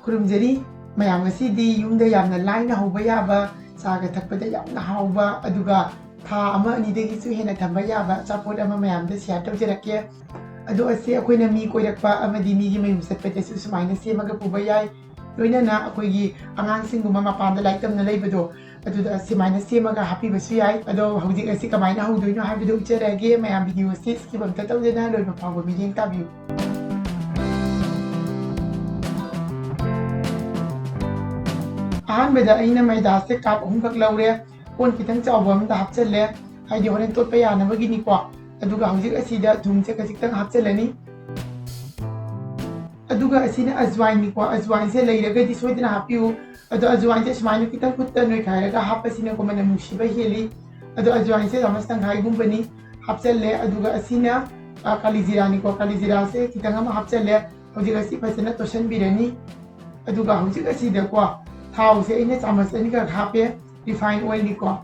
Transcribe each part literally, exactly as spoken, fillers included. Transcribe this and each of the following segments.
ꯈꯨꯔꯨꯝꯖꯔꯤ ꯃꯌꯥꯝ, ꯉꯁꯤꯗꯤ ꯌꯨꯝꯗ ꯌꯥꯝꯅ ꯂꯥꯏꯅ ꯍꯧꯕ ꯌꯥꯕ, ꯆꯥꯒ ꯊꯛꯄꯗ ꯌꯥꯝꯅ ꯍꯥꯎꯕ, ꯑꯗꯨꯒ ꯊꯥ ꯑꯃ ꯑꯅꯤꯗꯒꯤꯁꯨ ꯍꯦꯟꯅ ꯊꯝꯕ ꯌꯥꯕ ꯑꯆꯥꯄꯣꯠ ꯑꯃ ꯃꯌꯥꯝꯗ share ꯇꯧꯖꯔꯛꯀꯦ꯫ ꯑꯗꯣ ꯑꯁꯤ ꯑꯩꯈꯣꯏꯅ ꯃꯤ ꯀꯣꯏꯔꯛꯄ ꯑꯃꯗꯤ ꯃꯤꯒꯤ ꯃꯌꯨꯝ ꯆꯠꯄꯗꯁꯨ ꯁꯨꯃꯥꯏꯅ ꯁꯦꯝꯃꯒ ꯄꯨꯕ ꯌꯥꯏ꯫ ꯂꯣꯏꯅꯅ ꯑꯩꯈꯣꯏꯒꯤ ꯑꯉꯥꯡꯁꯤꯡꯒꯨꯝꯕ ꯃꯄꯥꯟꯗ ꯂꯥꯏꯔꯤꯛ ꯇꯝꯅ ꯂꯩꯕꯗꯣ, ꯑꯗꯨꯗ ꯁꯨꯃꯥꯏꯅ ꯁꯦꯝꯃꯒ ꯍꯥꯞꯄꯤꯕꯁꯨ ꯌꯥꯏ꯫ ꯑꯗꯣ ꯍꯧꯖꯤꯛ ꯑꯁꯤ ꯀꯃꯥꯏꯅ ꯍꯧꯗꯣꯏꯅꯣ ꯍꯥꯏꯕꯗꯣ ꯎꯠꯆꯔꯛꯑꯒꯦ꯫ ꯃꯌꯥꯝ video ꯁꯤ skip ꯑꯝꯇ ꯇꯧꯗꯅ ꯂꯣꯏꯕ ꯐꯥꯎꯕ ꯃꯤꯠꯌꯦꯡ ꯇꯥꯕꯤꯌꯨ꯫ ꯑꯍꯥꯟꯕꯗ ꯑꯩꯅ ꯃꯩꯗꯥꯁꯦ cup ꯑꯍꯨꯝꯈꯛ ꯂꯧꯔꯦ꯫ ꯀꯣꯟ ꯈꯤꯇꯪ ꯆꯥꯎꯕ ꯑꯃꯗ ꯍꯥꯞꯆꯜꯂꯦ, ꯍꯥꯏꯗꯤ ꯍꯣꯔꯦꯟ ꯇꯣꯠꯄ ꯌꯥꯅꯕꯒꯤꯅꯤꯀꯣ꯫ ꯑꯗꯨꯒ ꯍꯧꯖꯤꯛ ꯑꯁꯤꯗ ꯊꯨꯝꯁꯦ ꯈꯖꯤꯛꯇꯪ ꯍꯥꯞꯆꯜꯂꯅꯤ꯫ ꯑꯗꯨꯒ ꯑꯁꯤꯅ ꯑꯖꯋꯥꯏꯟꯅꯤꯀꯣ, ꯑꯖꯋꯥꯏꯟꯁꯦ ꯂꯩꯔꯒꯗꯤ ꯁꯣꯏꯗꯅ ꯍꯥꯞꯄꯤꯌꯨ꯫ ꯑꯗꯣ ꯑꯖꯋꯥꯏꯟꯁꯦ ꯁꯨꯃꯥꯏꯅ ꯈꯤꯇꯪ ꯈꯨꯠꯇ ꯅꯣꯏꯈꯥꯏꯔꯒ ꯍꯥꯞꯄꯁꯤꯅꯀꯣ ꯃꯅꯝ ꯅꯨꯡꯁꯤꯕ ꯍꯦꯜꯂꯤ꯫ ꯑꯗꯣ ꯑꯖꯋꯥꯏꯟꯁꯦ ꯆꯥꯃꯁ ꯇꯪꯈꯥꯏꯒꯨꯝꯕꯅꯤ ꯍꯥꯞꯆꯜꯂꯦ꯫ ꯑꯗꯨꯒ ꯑꯁꯤꯅ, ꯑ, ꯀꯥꯂꯤ ꯖꯤꯔꯥꯅꯤꯀꯣ, ꯀꯥꯂꯤ ꯖꯤꯔꯥꯁꯦ ꯈꯤꯇꯪ ꯑꯃ ꯍꯥꯞꯆꯜꯂꯦ꯫ ꯍꯧꯖꯤꯛ ꯑꯁꯤ ꯐꯖꯅ ꯇꯣꯠꯁꯟꯕꯤꯔꯅꯤ꯫ ꯑꯗꯨꯒ ꯍꯧꯖꯤꯛ ꯑꯁꯤꯗꯀꯣ ꯊꯥꯎꯁꯦ ꯑꯩꯅ ꯆꯥꯃꯁ ꯑꯅꯤꯈꯛ ꯍꯥꯞꯄꯦ, refine oilꯅꯤꯀꯣ꯫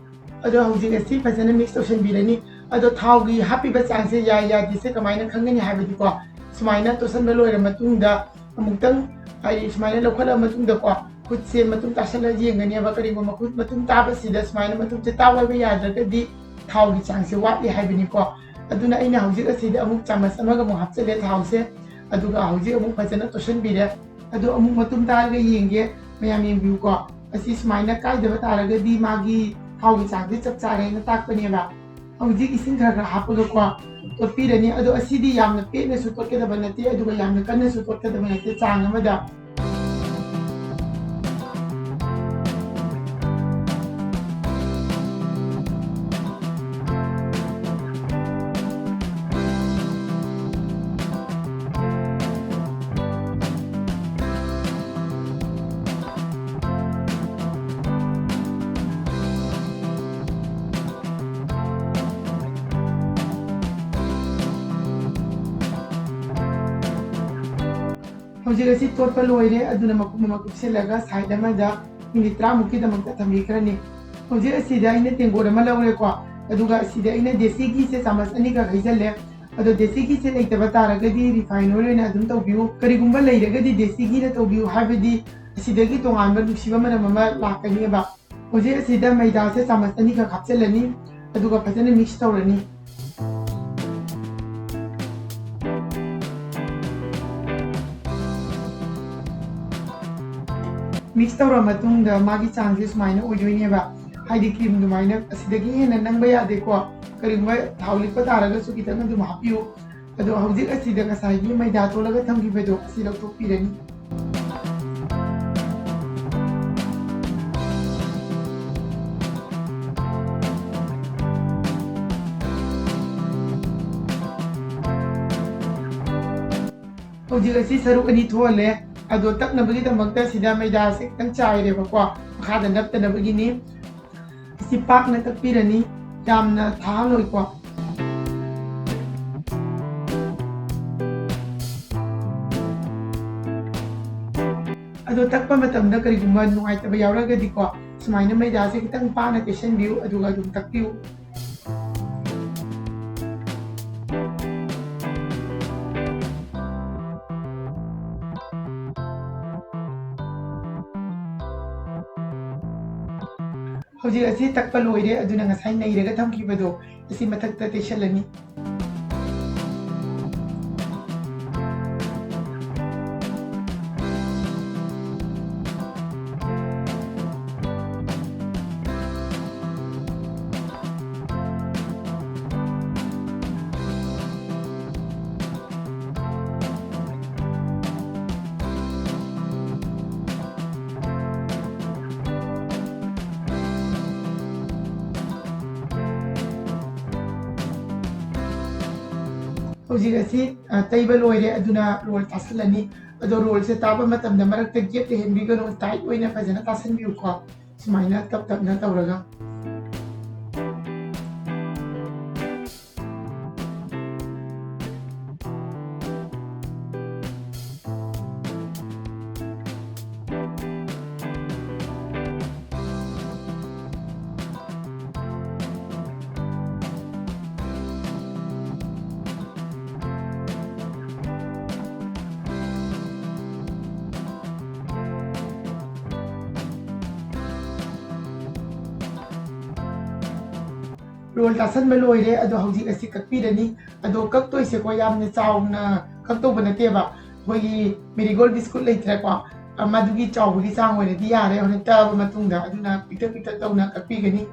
ꯑꯗꯣ ꯍꯧꯖꯤꯛ ꯑꯁꯤ ꯐꯖꯅ mix ꯇꯧꯁꯟꯕꯤꯔꯅꯤ꯫ ꯑꯗꯣ ꯊꯥꯎꯒꯤ ꯍꯥꯞꯄꯤꯕ ꯆꯥꯡꯁꯦ ꯌꯥꯏ ꯌꯥꯗꯦꯁꯦ ꯀꯃꯥꯏꯅ ꯈꯪꯒꯅꯤ ꯍꯥꯏꯕꯗꯤꯀꯣ, ꯁꯨꯃꯥꯏꯅ ꯇꯣꯠꯁꯟꯕ ꯂꯣꯏꯔ ꯃꯇꯨꯡꯗ ꯑꯃꯨꯛꯇꯪ, ꯍꯥꯏꯗꯤ ꯁꯨꯃꯥꯏꯅ ꯂꯧꯈꯠꯂ ꯃꯇꯨꯡꯗꯀꯣ, ꯈꯨꯠꯁꯦ ꯃꯇꯨꯝ ꯇꯥꯁꯜꯂ ꯌꯦꯡꯒꯅꯦꯕ꯫ ꯀꯔꯤꯒꯨꯝꯕ ꯈꯨꯠ ꯃꯇꯨꯝ ꯇꯥꯕꯁꯤꯗ ꯁꯨꯃꯥꯏꯅ ꯃꯇꯨꯝꯁꯦ ꯇꯥꯎ ꯍꯥꯏꯕ ꯌꯥꯗ꯭ꯔꯒꯗꯤ ꯊꯥꯎꯒꯤ ꯆꯥꯡꯁꯦ ꯋꯥꯠꯂꯤ ꯍꯥꯏꯕꯅꯤꯀꯣ꯫ ꯑꯗꯨꯅ ꯑꯩꯅ ꯍꯧꯖꯤꯛ ꯑꯁꯤꯗ ꯑꯃꯨꯛ ꯆꯥꯃꯁ ꯑꯃꯒ ꯑꯃꯨꯛ ꯍꯥꯞꯆꯜꯂꯦ ꯊꯥꯎꯁꯦ꯫ ꯑꯗꯨꯒ ꯍꯧꯖꯤꯛ ꯑꯃꯨꯛ ꯐꯖꯅ ꯇꯣꯠꯁꯟꯕꯤꯔꯦ꯫ ꯑꯗꯣ ꯑꯃꯨꯛ ꯃꯇꯨꯝ ꯇꯥꯔꯒ ꯌꯦꯡꯒꯦ, ꯃꯌꯥꯝ ꯌꯦꯡꯕꯤꯌꯨꯀꯣ꯫ ꯑꯁꯤ ꯁꯨꯃꯥꯏꯅ ꯀꯥꯏꯗꯕ ꯇꯥꯔꯒꯗꯤ ꯃꯥꯒꯤ ꯊꯥꯎꯒꯤ ꯆꯥꯡꯁꯦ ꯆꯞ ꯆꯥꯔꯦꯅ ꯇꯥꯛꯄꯅꯦꯕ꯫ ꯍꯧꯖꯤꯛ ꯏꯁꯤꯡ ꯈꯔ ꯈꯔ ꯍꯥꯞꯄꯒꯀꯣ ꯇꯣꯠꯄꯤꯔꯅꯤ꯫ ꯑꯗꯣ ꯑꯁꯤꯗꯤ ꯌꯥꯝꯅ ꯄꯦꯠꯅꯁꯨ ꯇꯣꯠꯀꯗꯕ ꯅꯠꯇꯦ, ꯑꯗꯨꯒ ꯌꯥꯝꯅ ꯀꯟꯅꯁꯨ ꯇꯣꯠꯀꯗꯕ ꯅꯠꯇꯦ, ꯆꯥꯡ ꯑꯃꯗ꯫ ꯍꯧꯖꯤꯛ ꯑꯁꯤ ꯇꯣꯠꯄ ꯂꯣꯏꯔꯦ, ꯑꯗꯨꯅ ꯃꯀꯨꯞ ꯃꯀꯨꯞ ꯁꯤꯜꯂꯒ side ꯑꯃꯗ minute ꯇꯔꯥꯃꯨꯛꯀꯤꯗꯃꯛꯇ ꯊꯝꯕꯤꯈ꯭ꯔꯅꯤ꯫ ꯍꯧꯖꯤꯛ ꯑꯁꯤꯗ ꯑꯩꯅ ꯇꯦꯡꯀꯣꯠ ꯑꯃ ꯂꯧꯔꯦꯀꯣ, ꯑꯗꯨꯒ ꯑꯁꯤꯗ ꯑꯩꯅ ꯗꯦꯁꯤ ꯘꯤꯁꯦ ꯆꯥꯃꯁ ꯑꯅꯤꯈꯛ ꯍꯩꯖꯜꯂꯦ꯫ ꯑꯗꯣ ꯗꯦꯁꯤ ꯘꯤꯁꯦ ꯂꯩꯇꯕ ꯇꯥꯔꯒꯗꯤ refine oil ꯑꯣꯏꯅ ꯑꯗꯨꯝ ꯇꯧꯕꯤꯌꯨ꯫ ꯀꯔꯤꯒꯨꯝꯕ ꯂꯩꯔꯒꯗꯤ ꯗꯦꯁꯤ ꯘꯤꯅ ꯇꯧꯕꯤꯌꯨ, ꯍꯥꯏꯕꯗꯤ ꯑꯁꯤꯗꯒꯤ ꯇꯣꯉꯥꯟꯕ ꯅꯨꯡꯁꯤꯕ ꯃꯅꯝ ꯑꯃ ꯂꯥꯛꯀꯅꯦꯕ꯫ ꯍꯧꯖꯤꯛ ꯑꯁꯤꯗ ꯃꯩꯗꯥꯁꯦ ꯆꯥꯃꯁ ꯑꯅꯤꯈꯛ ꯍꯥꯞꯆꯤꯜꯂꯅꯤ, ꯑꯗꯨꯒ ꯐꯖꯅ mix ꯇꯧꯔꯅꯤ꯫ Mix ꯇꯧꯔ ꯃꯇꯨꯡꯗ ꯃꯥꯒꯤ ꯆꯥꯡꯁꯦ ꯁꯨꯃꯥꯏꯅ ꯑꯣꯏꯗꯣꯏꯅꯦꯕ, ꯍꯥꯏꯗꯤ cream ꯑꯗꯨꯃꯥꯏꯅ ꯑꯁꯤꯗꯒꯤ ꯍꯦꯟꯅ ꯅꯪꯕ ꯌꯥꯗꯦꯀꯣ꯫ ꯀꯔꯤꯒꯨꯝꯕ ꯊꯥꯎ ꯂꯤꯛꯄ ꯇꯥꯔꯒꯁꯨ ꯈꯤꯇꯪ ꯑꯗꯨꯝ ꯍꯥꯞꯄꯤꯌꯨ꯫ ꯑꯗꯣ ꯍꯧꯖꯤꯛ ꯑꯁꯤꯗ ꯉꯁꯥꯏꯒꯤ ꯃꯩꯗꯥ ꯇꯣꯠꯂꯒ ꯊꯝꯈꯤꯕꯗꯣ ꯑꯁꯤ ꯂꯧꯊꯣꯛꯄꯤꯔꯅꯤ꯫ ꯍꯧꯖꯤꯛ ꯑꯁꯤ ꯁꯔꯨꯛ ꯑꯅꯤ ꯊꯣꯛꯍꯜꯂꯦ꯫ ꯑꯗꯣ ꯇꯛꯅꯕꯒꯤꯗꯃꯛꯇ ꯁꯤꯗ ꯃꯩꯗꯥꯁꯦ ꯈꯤꯇꯪ ꯆꯥꯏꯔꯦꯕꯀꯣ, ꯃꯈꯥꯗ ꯅꯞꯇꯅꯕꯒꯤꯅꯤ꯫ ꯑꯁꯤ ꯄꯥꯛꯅ ꯇꯛꯄꯤꯔꯅꯤ, ꯌꯥꯝꯅ ꯊꯥꯍꯜꯂꯣꯏꯀꯣ꯫ ꯑꯗꯣ ꯇꯛꯄ ꯃꯇꯝꯗ ꯀꯔꯤꯒꯨꯝꯕ ꯅꯨꯡꯉꯥꯏꯇꯕ ꯌꯥꯎꯔꯒꯗꯤꯀꯣ, ꯁꯨꯃꯥꯏꯅ ꯃꯩꯗꯥꯁꯦ ꯈꯤꯇꯪ ꯄꯥꯅ ꯇꯩꯁꯟꯕꯤꯌꯨ, ꯑꯗꯨꯒ ꯑꯗꯨꯝ ꯇꯛꯄꯤꯌꯨ꯫ ꯍꯧꯖꯤꯛ ꯑꯁꯤ ꯇꯛꯄ ꯂꯣꯏꯔꯦ, ꯑꯗꯨꯅ ꯉꯁꯥꯏ ꯅꯩꯔꯒ ꯊꯝꯈꯤꯕꯗꯣ ꯑꯁꯤ ꯃꯊꯛꯇ ꯇꯩꯁꯜꯂꯅꯤ꯫ ꯍꯧꯖꯤꯛ ꯑꯁꯤ, ꯑ, ꯇꯩꯕ ꯂꯣꯏꯔꯦ, ꯑꯗꯨꯅ roll ꯇꯥꯁꯜꯂꯅꯤ꯫ ꯑꯗꯣ rollꯁꯦ ꯇꯥꯕ ꯃꯇꯝꯗ ꯃꯔꯛꯇ gap ꯂꯩꯍꯟꯕꯤꯒꯅꯨ, tight ꯑꯣꯏꯅ ꯐꯖꯅ ꯇꯥꯁꯟꯕꯤꯌꯨꯀꯣ, ꯁꯨꯃꯥꯏꯅ ꯇꯞ ꯇꯞꯅ ꯇꯧꯔꯒ꯫ ꯔꯣꯜ ꯇꯥꯁꯟꯕ ꯂꯣꯏꯔꯦ꯫ ꯑꯗꯣ ꯍꯧꯖꯤꯛ ꯑꯁꯤ ꯀꯛꯄꯤꯔꯅꯤ꯫ ꯑꯗꯣ ꯀꯛꯇꯣꯏꯁꯦꯀꯣ, ꯌꯥꯝꯅ ꯆꯥꯎꯅ ꯀꯛꯇꯧꯕ ꯅꯠꯇꯦꯕ, ꯑꯩꯈꯣꯏꯒꯤ ꯃꯦꯔꯤꯒꯣꯜ ꯕꯤꯁꯀꯨꯠ ꯂꯩꯇ꯭ꯔꯦꯀꯣ, ꯑ, ꯃꯗꯨꯒꯤ ꯆꯥꯎꯕꯒꯤ ꯆꯥꯡ ꯑꯣꯏꯔꯗꯤ ꯌꯥꯔꯦ ꯍꯣꯔꯦꯟ ꯇꯛꯑꯕ ꯃꯇꯨꯡꯗ꯫ ꯑꯗꯨꯅ ꯄꯤꯛꯇꯛ ꯄꯤꯛꯇꯛ ꯇꯧꯅ ꯀꯛꯄꯤꯒꯅꯤ꯫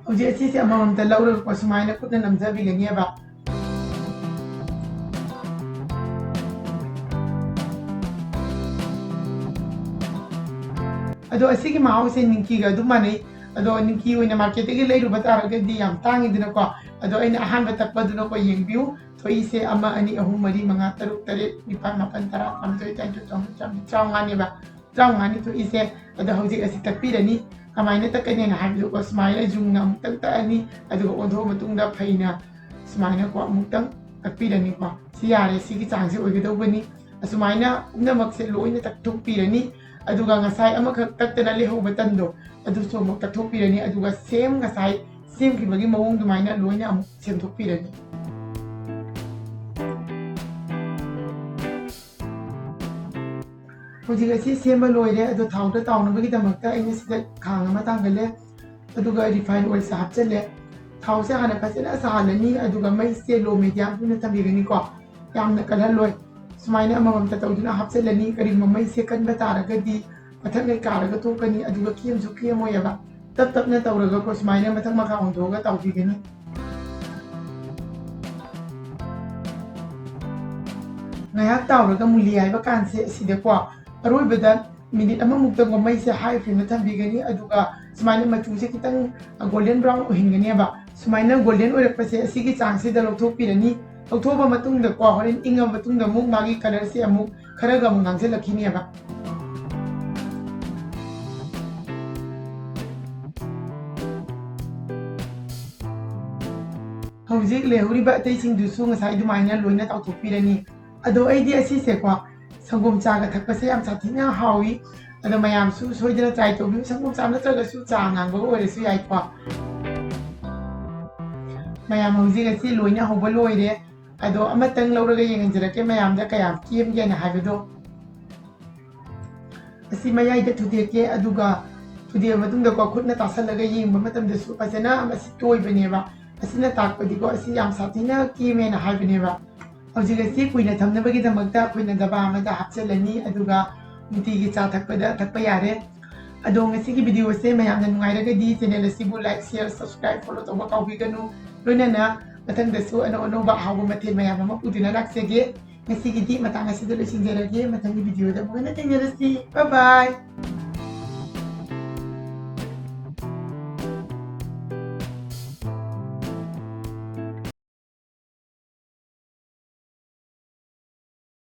ꯍꯧꯖꯤꯛ ꯑꯁꯤꯁꯦ ꯑꯃꯃꯝꯇ ꯂꯧꯔꯒꯀꯣ, ꯁꯨꯃꯥꯏꯅ ꯈꯨꯠꯅ ꯅꯝꯖꯕꯤꯒꯅꯦꯕ꯫ ꯑꯗꯣ ꯑꯁꯤꯒꯤ ꯃꯍꯥꯎꯁꯦ ꯅꯤꯡꯀꯤꯒ ꯑꯗꯨꯝ ꯃꯥꯟꯅꯩ꯫ ꯑꯗꯣ ꯅꯤꯡꯀꯤ ꯑꯣꯏꯅ ꯃꯥꯔꯀꯦꯠꯇꯒꯤ ꯂꯩꯔꯨꯕ ꯇꯥꯔꯒꯗꯤ ꯌꯥꯝ ꯇꯥꯡꯉꯤꯗꯅꯀꯣ꯫ ꯑꯗꯣ ꯑꯩꯅ ꯑꯍꯥꯟꯕ ꯇꯛꯄꯗꯨꯅꯀꯣ, ꯌꯦꯡꯕꯤꯌꯨ, ꯊꯣꯛꯏꯁꯦ ꯑꯃ, ꯑꯅꯤ, ꯑꯍꯨꯝ, ꯃꯔꯤ, ꯃꯉꯥ, ꯇꯔꯨꯛ, ꯇꯔꯦꯠ, ꯅꯤꯄꯥꯜ, ꯃꯥꯄꯜ, ꯇꯔꯥ, ꯇꯔꯥꯃꯥꯊꯣꯏ, ꯇꯔꯥꯅꯤꯊꯣꯏ, ꯇꯔꯥꯍꯨꯝꯗꯣꯏ, ꯇꯔꯥꯃꯔꯤ, ꯇꯔꯥꯃꯉꯥꯅꯦꯕ꯫ ꯇꯔꯥꯃꯉꯥꯅꯤ ꯊꯣꯛꯏꯁꯦ꯫ ꯑꯗꯣ ꯍꯧꯖꯤꯛ ꯑꯁꯤ ꯇꯛꯄꯤꯔꯅꯤ꯫ ꯀꯃꯥꯏꯅ ꯇꯛꯀꯅꯤꯅ ꯍꯥꯏꯕꯗꯨꯀꯣ, ꯁꯨꯃꯥꯏꯅ ꯌꯨꯡꯅ ꯑꯃꯨꯛꯇꯪ ꯇꯛꯑꯅꯤ, ꯑꯗꯨꯒ ꯑꯣꯟꯊꯣꯛꯑ ꯃꯇꯨꯡꯗ ꯐꯩꯅ ꯁꯨꯃꯥꯏꯅꯀꯣ ꯑꯃꯨꯛꯇꯪ ꯇꯛꯄꯤꯔꯅꯤꯀꯣ꯫ ꯁꯤ ꯌꯥꯔꯦ, ꯁꯤꯒꯤ ꯆꯥꯡꯁꯦ ꯑꯣꯏꯒꯗꯧꯕꯅꯤ꯫ ꯑꯁꯨꯃꯥꯏꯅ ꯄꯨꯝꯅꯃꯛꯁꯦ ꯂꯣꯏꯅ ꯇꯛꯊꯣꯛꯄꯤꯔꯅꯤ꯫ ꯑꯗꯨꯒ ꯉꯁꯥꯏ ꯑꯃꯈꯛ ꯇꯛꯇꯅ ꯂꯩꯍꯧꯕ ꯇꯟꯗꯣ, ꯑꯗꯨꯁꯨ ꯑꯃꯨꯛ ꯇꯛꯊꯣꯛꯄꯤꯔꯅꯤ꯫ ꯑꯗꯨꯒ ꯁꯦꯝ ꯉꯁꯥꯏ ꯁꯦꯝꯈꯤꯕꯒꯤ ꯃꯑꯣꯡ ꯑꯗꯨꯃꯥꯏꯅ ꯂꯣꯏꯅ ꯑꯃꯨꯛ ꯁꯦꯝꯗꯣꯛꯄꯤꯔꯅꯤ꯫ ꯍꯧꯖꯤꯛ ꯑꯁꯤ ꯁꯦꯝꯕ ꯂꯣꯏꯔꯦ꯫ ꯑꯗꯣ ꯊꯥꯎꯗ ꯇꯥꯎꯅꯕꯒꯤꯗꯃꯛꯇ ꯑꯩꯅ ꯁꯤꯗ ꯈꯥꯡ ꯑꯃ ꯊꯥꯡꯒꯠꯂꯦ, ꯑꯗꯨꯒ ꯔꯤꯐꯥꯏꯟ ꯑꯣꯏꯜꯁꯦ ꯍꯥꯞꯆꯜꯂꯦ꯫ ꯊꯥꯎꯁꯦ ꯍꯥꯟꯅ ꯐꯖꯅ ꯁꯥꯍꯜꯂꯅꯤ, ꯑꯗꯨꯒ ꯃꯩꯁꯦ ꯂꯣ ꯃꯦꯗꯤꯌꯝ ꯊꯝꯕꯤꯒꯅꯤꯀꯣ, ꯌꯥꯝꯅ ꯀꯜꯍꯜꯂꯣꯏ꯫ ꯁꯨꯃꯥꯏꯅ ꯑꯃꯃꯝꯇ ꯇꯧꯗꯨꯅ ꯍꯥꯞꯆꯜꯂꯅꯤ꯫ ꯀꯔꯤꯒꯨꯝꯕ ꯃꯩꯁꯦ ꯀꯟꯕ ꯇꯥꯔꯒꯗꯤ ꯃꯊꯛ ꯂꯩꯀꯥꯔꯒ ꯊꯣꯛꯀꯅꯤ, ꯑꯗꯨꯒ ꯀꯦꯝꯁꯨ ꯀꯦꯝꯃꯣꯏꯑꯕ꯫ ꯇꯞ ꯇꯞꯅ ꯇꯧꯔꯒꯀꯣ, ꯁꯨꯃꯥꯏꯅ ꯃꯊꯛ ꯃꯈꯥ ꯑꯣꯟꯊꯣꯛꯑꯒ ꯇꯥꯎꯕꯤꯒꯅꯤ꯫ ꯉꯥꯏꯍꯥꯛ ꯇꯥꯎꯔꯒ ꯃꯨꯜꯂꯤ ꯍꯥꯏꯕ ꯀꯥꯟꯁꯦ ꯑꯁꯤꯗꯀꯣ, ꯑꯔꯣꯏꯕꯗ ꯃꯤꯅꯤꯠ ꯑꯃꯃꯨꯛꯇꯪꯒ ꯃꯩꯁꯦ ꯍꯥꯏ ꯐ꯭ꯂꯦꯝꯗ ꯊꯝꯕꯤꯒꯅꯤ꯫ ꯑꯗꯨꯒ ꯁꯨꯃꯥꯏꯅ ꯃꯆꯨꯁꯦ ꯈꯤꯇꯪ ꯒꯣꯜꯗꯟ ꯕ꯭ꯔꯥꯎꯟ ꯑꯣꯏꯍꯟꯒꯅꯦꯕ꯫ ꯁꯨꯃꯥꯏꯅ ꯒꯣꯜꯗꯟ ꯑꯣꯏꯔꯛꯄꯁꯦ ꯑꯁꯤꯒꯤ ꯆꯥꯡꯁꯤꯗ ꯂꯧꯊꯣꯛꯄꯤꯔꯅꯤ꯫ ꯂꯧꯊꯣꯛꯑꯕ ꯃꯇꯨꯡꯗꯀꯣ, ꯍꯣꯔꯦꯟ ꯏꯪꯉꯕ ꯃꯇꯨꯡꯗ ꯑꯃꯨꯛ ꯃꯥꯒꯤ ꯀꯂꯔꯁꯦ ꯑꯃꯨꯛ ꯈꯔꯒ ꯑꯃꯨꯛ ꯉꯥꯡꯁꯤꯜꯂꯛꯈꯤꯅꯦꯕ꯫ ꯍꯧꯖꯤꯛ ꯂꯩꯍꯧꯔꯤꯕ ꯑꯇꯩꯁꯤꯡꯗꯨꯁꯨ ꯉꯁꯥꯏ ꯑꯗꯨꯃꯥꯏꯅ ꯂꯣꯏꯅ ꯇꯥꯎꯊꯣꯛꯄꯤꯔꯅꯤ꯫ ꯑꯗꯣ ꯑꯩꯗꯤ ꯑꯁꯤꯁꯦꯀꯣ, ꯁꯪꯒꯣꯝ ꯆꯥꯒ ꯊꯛꯄꯁꯦ ꯌꯥꯝ ꯁꯥꯊꯤꯅ ꯍꯥꯎꯏ꯫ ꯑꯗꯣ ꯃꯌꯥꯝꯁꯨ ꯁꯣꯏꯗꯅ try ꯇꯧꯕꯤꯌꯨ꯫ ꯁꯪꯒꯣꯝ ꯆꯥ ꯅꯠꯇ꯭ꯔꯒꯁꯨ ꯆꯥ ꯑꯉꯥꯡꯕ ꯑꯣꯏꯔꯁꯨ ꯌꯥꯏꯀꯣ꯫ ꯃꯌꯥꯝ, ꯍꯧꯖꯤꯛ ꯑꯁꯤ ꯂꯣꯏꯅ ꯍꯧꯕ ꯂꯣꯏꯔꯦ꯫ ꯑꯗꯣ ꯑꯃꯇꯪ ꯂꯧꯔꯒ ꯌꯦꯡꯍꯟꯖꯔꯛꯀꯦ ꯃꯌꯥꯝꯗ ꯀꯌꯥꯝ ꯀꯦꯝꯒꯦꯅ ꯍꯥꯏꯕꯗꯣ꯫ ꯑꯁꯤ ꯃꯌꯥꯏꯗ ꯊꯨꯗꯦꯛꯀꯦ, ꯑꯗꯨꯒ ꯊꯨꯗꯦꯛꯑ ꯃꯇꯨꯡꯗꯀꯣ, ꯈꯨꯠꯅ ꯇꯥꯁꯜꯂꯒ ꯌꯦꯡꯕ ꯃꯇꯝꯗꯁꯨ ꯐꯖꯅ ꯑꯁꯤ ꯇꯣꯏꯕꯅꯦꯕ꯫ ꯑꯁꯤꯅ ꯇꯥꯛꯄꯗꯤꯀꯣ, ꯑꯁꯤ ꯌꯥꯝ ꯁꯥꯊꯤꯅ ꯀꯦꯝꯃꯦꯅ ꯍꯥꯏꯕꯅꯦꯕ꯫ ꯍꯧꯖꯤꯛ ꯑꯁꯤ ꯀꯨꯏꯅ ꯊꯝꯅꯕꯒꯤꯗꯃꯛꯇ ꯑꯩꯈꯣꯏꯅ ꯗꯕꯥ ꯑꯃꯗ ꯍꯥꯞꯆꯤꯜꯂꯅꯤ, ꯑꯗꯨꯒ ꯅꯨꯡꯇꯤꯒꯤ ꯆꯥ ꯊꯛꯄꯗ ꯊꯛꯄ ꯌꯥꯔꯦ꯫ ꯑꯗꯣ ꯉꯁꯤꯒꯤ video ꯑꯁꯦ ꯃꯌꯥꯝꯅ ꯅꯨꯡꯉꯥꯏꯔꯒꯗꯤ channel ꯑꯁꯤꯕꯨ like, share, subscribe, follow ꯇꯧꯕ ꯀꯥꯎꯕꯤꯒꯅꯨ꯫ ꯂꯣꯏꯅꯅ ꯃꯊꯪꯗꯁꯨ ꯑꯅꯧ ꯑꯅꯧꯕ ꯑꯍꯥꯎꯕ ꯃꯊꯦꯜ ꯃꯌꯥꯝ ꯑꯃ ꯄꯨꯗꯨꯅ ꯂꯥꯛꯆꯒꯦ꯫ ꯉꯁꯤꯒꯤꯗꯤ ꯃꯇꯥꯡ ꯑꯁꯤꯗ ꯂꯣꯏꯁꯤꯟꯖꯔꯒꯦ꯫ ꯃꯊꯪꯒꯤ video ꯗ ꯑꯃꯨꯛ ꯍꯟꯅ ꯊꯦꯡꯅꯔꯁꯤ꯫ Bye bye꯫